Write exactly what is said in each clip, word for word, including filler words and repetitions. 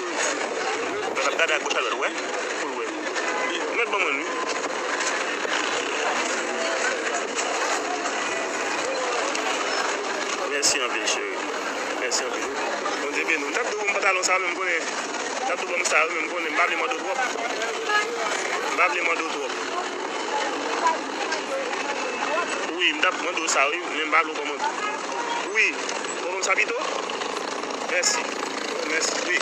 Mwen ap gade agoch adwat, wè, pou l wè. Mèt ban mwen l, wi. Mèsi anpil, cheri. Mèsi anpil. Bondye beni w. M t ap di w ban m pantalon sa yo, men m konnen. M t ap di w ban m sa yo, men m konnen. M pa vle mande w twòp. M pa vle mande w twòp. Wi, m t ap mande w sa, wi, men m pa vle w ban mwen. Wi, w ban m sa pito? Mèsi. Mèsi, wi.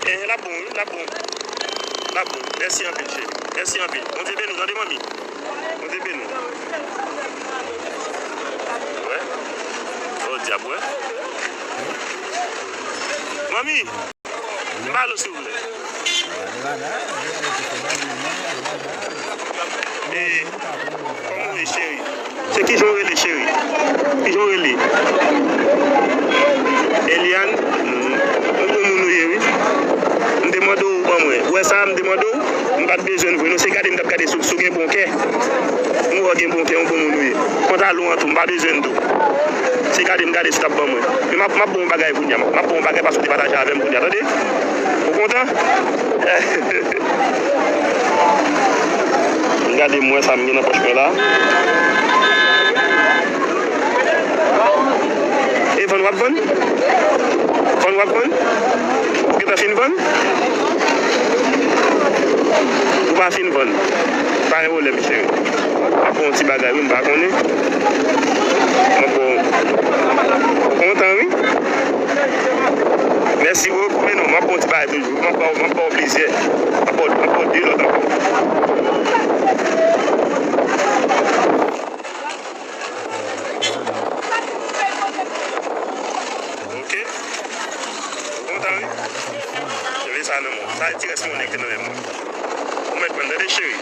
Eh, l ap bon, wi, l ap bon. L ap bon. Mèsi anpil, cheri. Mèsi anpil. Bondye beni w, tande, manmi. Bondye beni w. Wè. Oh, dyab, wè. Manmi, m pale w, silvouplè. Eh, kòman w ye, cheri? Se kijan w rele, cheri? Kijan w rele? Eliane? Mhm. Yon bon moun ou ye, wi. M te mande w ban mwen. Ou wè sa, m te mande w? M pa t bezwen l vre, non. Se gade m t ap gade si w, si w gen bon kè. M wè w gen bon kè, yon bon moun ou ye. Pantalon an tou, m pa bezwen l tou. Se gade m gade si w t ap ban mwen. Men m ap, m ap ba w yon bagay kounye a. M ap ba w yon bagay paske w te pataje avè m kounye a, tande? Ou kontan? Gade m wè sa m gen nan pòch mwen la. E vann w ap vann? Vann w ap vann? Ou gentan fin vann? Ou pa fin vann? Pa gen pwoblèm, cheri. M ap ba w yon ti bagay, wi, m pa konnen. M ap ba w. Ou kontan, wi? Mèsi bokou, men non, m ap ba w ti bagay toujou. M ap ba w, m ap ba w plizyè. M ap ba w, m ap ba w de lòt ankò. Ok. Ou kontan, wi? Leve sa nan men w. Sa ti rès monnen ki te nan men mwen. Ou mèt pran, tande, cheri.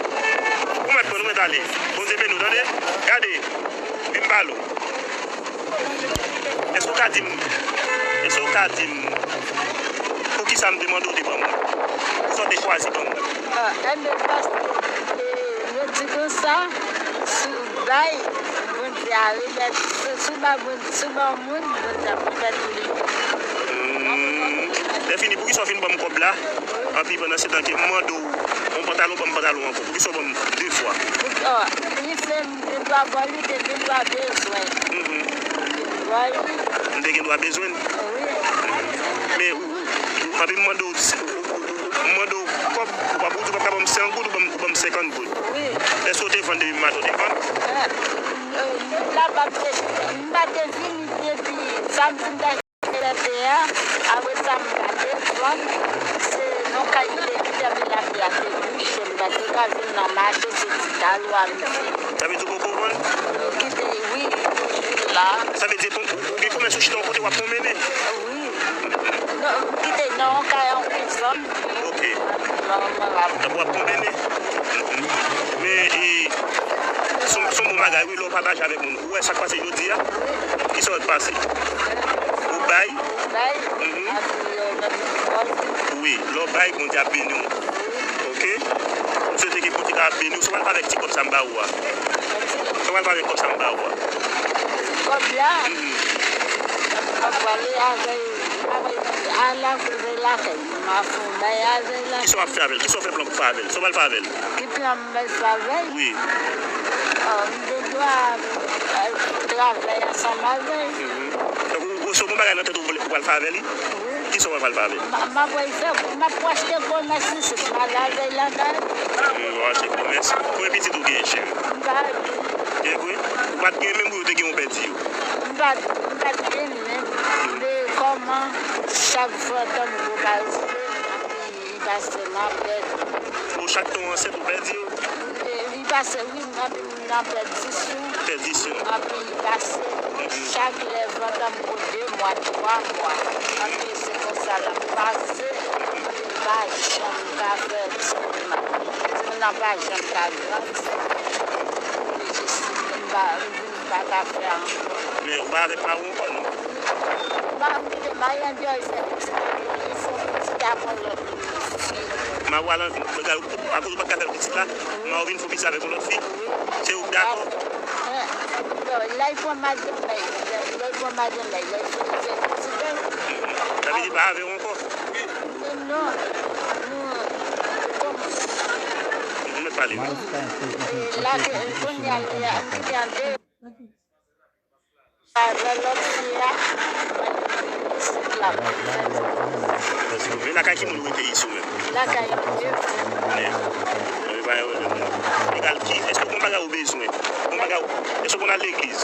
Ou mèt pran, ou mèt ale. Bondye beni w, tande? Gade. Vin m pale w. Èske w ka di m, èske w ka di m poukisa m te mande w te ban mwen? Poukisa w te chwazi ban mwen? Ah, enben, paske, eh, yo di konsa, si w bay, Bondye a remèt, si, si w ba Bondye, si w ba yon moun, Bondye ap remèt ou li. Hmm. Lè fini, poukisa w fin ban m kòb la? Anpi pandan se tan ke m mande w yon pantalon, ban m pantalon ankò. Poukisa w ban m de fwa? Oh, li fè m gen dwa ba w li, te gen dwa bezwen. Mhm. Ba w li. M te gen dwa bezwen l. Wi. Men, ou, ou, ou, anpi m mande w, m mande w kòb, ou pa, ou di w pa t ka ban m senk goud, ou ban m, ou ban m senkant goud. Wi. Èske w te vann depi maten, w te vann? Eh, eh, la pa m te, m pa te vini depi samdi, m ta Lè te a, apre sa, m pa te vann, se yon kay ki te kite m, lapli a te bouche, m pa te ka vin nan mache, se ti talwa m vin. Sa vle di w poko vann? M kite, wi, m toujou la. Sa vle di, ou, ou gen komès ou chita yon kote w ap pwonmennen? Wi. Non, m kite nan yon kay an kouzan m. Ok. Tanpri, w ap pwonmennen. Men, e, se yon, se yon bon bagay, wi, lè w pataje avèk moun. Ou wè sa k pase jodi a? Kisa w t pase? Ou bay? Bay. Mhm. Wi, lè w bay, Bondye ap beni w. Ok? M swete ke Bondye kapab beni w. Sa w pral fè avèk ti kòb sa m ba ou a? Sa w pral fè avèk kòb sa m ba ou a? Kòb la? Mhm. M ap prale avè l, avè l, a la kouvè lakay. M ap fè yon bay avè l. Kisa w ap fè avè l? Kisa w fè plan pou fè avè l? Sa w pral fè avè l? Ki plan m pral fè avè l? Wi. Ah, m gen dwa, eh, travay ansanm avè l. Mhm. Donk, ou, ou, se yon bagay nan tèt ou, ou pral fè avè li? Wi. Kisa w pral fè avè l? M, m ap pral fè, m ap achte komès isit, m al avè l lakay. Hmm, w ap achte komès. Konbyen pitit ou genyen, cheri? M pa gen. Gen vre? Ou pa t gen menm pou yo te gen yon pèdi yo? M pa t, m pa t gen menm. Men kòman chak fwa tan m gwo pa rive, anpi li pase m ap pèdi. O, chak tan w ansent ou pèdi yo? Li pase, wi, anpi m nan pèdisyon. Pèdisyon. Anpi li pase. Mhm. Chak lè vant an m gwo de mwa, twa mwa. Anpi se konsa l ap pase. Li pa janm ka fè timoun nan. Timoun nan pa janm ka grandi. Li jis, m pa, m vin pa ka fè ankò. Men ou pa avèk mari w ankò, non? M pa, m kite mari an deyò, li fè pitit, li fè pitit ak yon lòt fi. Mari w al an, akoz ou pa t ka fè pitit la, mari w vin fè pitit avèk yon lòt fi. Se ou k dakò? Bon, lè l pran madanm mwen, lè l pran madanm mwen, lè l fè pitit la. Sa vle di pa avè w ankò. Non, nou, nou, kòm, nou mèt pale, wi. La, ke, kounye a, kounye a, avè lòt fi a, mwen lakay ki moun ou rete isit ou menm? Lakay mwen. Egal ki, èske ou konn bagay ou bezwen? Ou konn bagay ou, èske ou konn al legliz?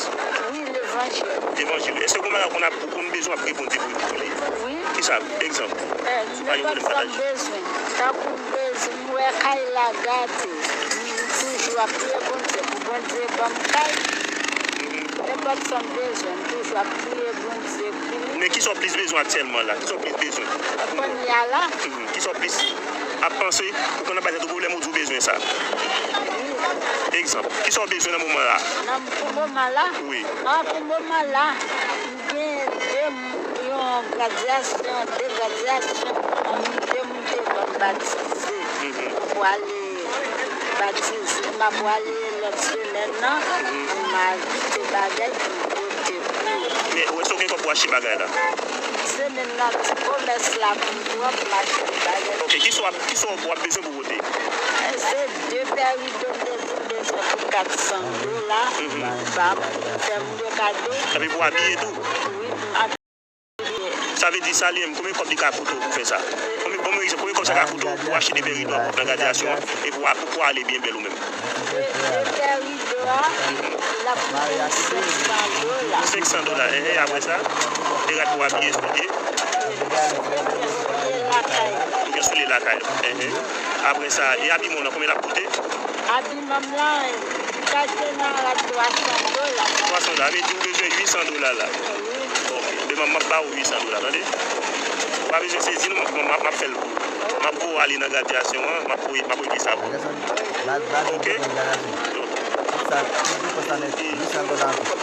Wi, levanjil. Levanjil. Èske ou konn bagay ou konn ap, ou konn bezwen ap priye Bondye pou, pou li? Wi. Kisa? Egzanp. Nenpòt sa m bezwen. Tankou m bezwen, m wè kay la gate. M toujou ap priye Bondye pou Bondye ban m kay. Nenpòt sa m bezwen, m toujou ap priye Bondye pou li. Men kisa w plis bezwen aktyèlman la? Kisa w plis bezwen? Kounye a la. Kisa w plis ap panse? Ou konn ap bay tèt ou pwoblèm, ou di w bezwen sa. Egzanp, kisa w bezwen nan moman la? Nan, pou moman la? Wi. Ah, pou moman la, m gen de, yon gradyasyon, de gradyasyon, de moun te ban m batize. Pou ale batize, m ap prale lòt semèn nan, m achte bagay pou m pote pou yo. Men, ou, èske w gen kòb pou w achte bagay la? Semèn nan, ti komès la pou m pran pou m achte bagay. Ok, kisa w ap, kisa w ap bezwen pou w pote? Se de pè rido m te di m bezwen pou kat san dola, m ba m fè m de kado. Sa vle pou w abiye tou? Wi, m Sa vle di sa li menm, konbyen kòb li ka koute w pou fè sa? Konbyen, ban m yon egzanp, konbyen kòb sa ka koute w pou w achte de pè rido a pou w nan gradyasyon an, epi w a, pou w ale byen bèl ou menm? De pè rido a, l ap koute senk san dola. Senk san dola, enhen, apre sa, de rad pou w abiye, ok? Pou gen soulye lakay. Pou gen soulye lakay, enhen. Apre sa, e abiman w lan, konbyen l ap koute? Abiman m lan, li ka te nan rad twa san dola. Twa san dola, sa vle di w bezwen uit san dola la. Wi. Ok, men m ap ba w uit san dola, tande? Ou pa bezwen sezi non, m ap, m ap, m ap fè l pou ou. M ap voye w ale nan gradyasyon an, m ap voye, m ap regle sa pou ou. Ok? Tout sa, tout depans la nèt, uit san dola ankò.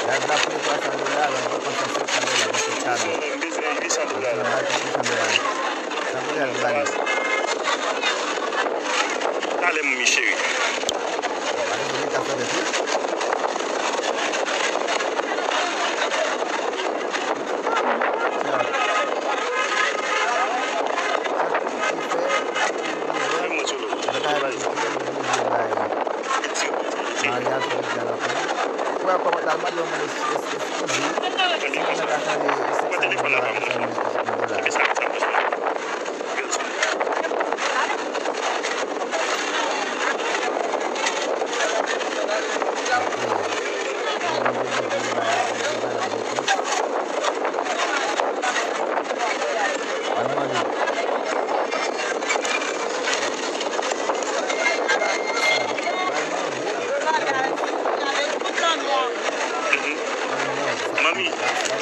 Rad la pou twa san dola, rad depans la senk san dola, sa se kado. M bezwen uit san dola la. Sa pou rad la. Talè, manmi cheri. Manmi,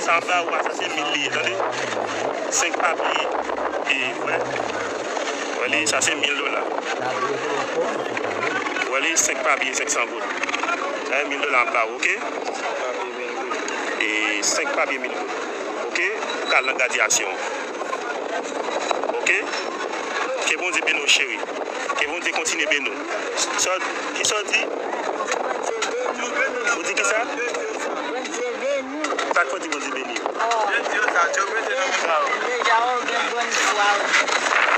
sa m ba ou a, sa se mil li ye, tande? Senk papye, e, wè. Wè li, sa se mil dola. Wè li, senk papye, senk san goud. Sa se mil dola m ba ou, ok? E, senk papye mil goud. Ok? Ou ka al nan gradyasyon. Ok? Ke Bondye beni w, cheri. Ke Bondye kontinye beni w. Sa w, kisa w di? Ou di kisa? Sa k fè w di Bondye beni w? Deja w gen bòn fwa.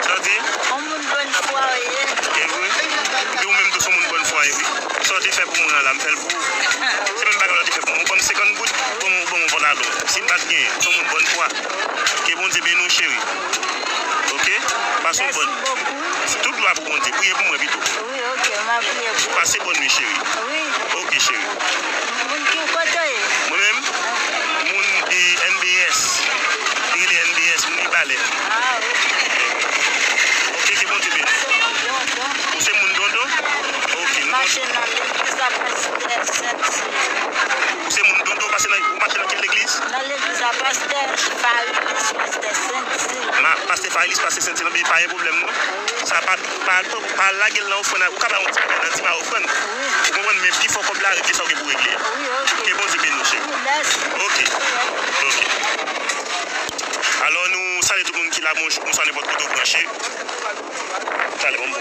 Sa w di? Yon moun bòn fwa w ye. E vre? Epi ou menm tou se yon moun bòn fwa, epi sa w te fè pou mwen an la, m fè l pou ou. Se menm bagay la w te fè pou mwen. Ou ban m senkant goud, ou ban m, ou ban m yon pantalon. Si m pa t genyen, se yon moun bòn fwa. Ke Bondye beni w, cheri. Ok? Pase yon bòn. Tout glwa pou Bondye. Priye pou mwen pito. Wi, ok, m ap priye pou ou. Pase bòn nwi, cheri. Wi. Ok, cheri. Moun ki kote w ye? Mwen menm? Moun, e, N B S. Li rele N B S, moun Mibalè. Ah, ok. Ok, ke Bondye beni w. Ou se moun Dondon? Ok, nou kontan. Mache nan legliz la, pastè Senti. Ou se moun Dondon, ou pase nan, ou mache nan ki legliz? Nan legliz la, pastè Farilis, pastè Senti. Ma, pastè Farilis, pastè Senti, nan, pa gen pwoblèm, non. Sa pa, pa, pa lage l nan ofrann, ou ka bay yon ti bagay nan ti pa ofrann. Ou konprann, men pi fò kòb la, regle sa w gen pou regle a. Ke Bondye beni w, cheri. Ok. Ok. Alò, nou salye tout moun ki la, bonjou, bonswa, nenpòt kote w branche. Talè, bon.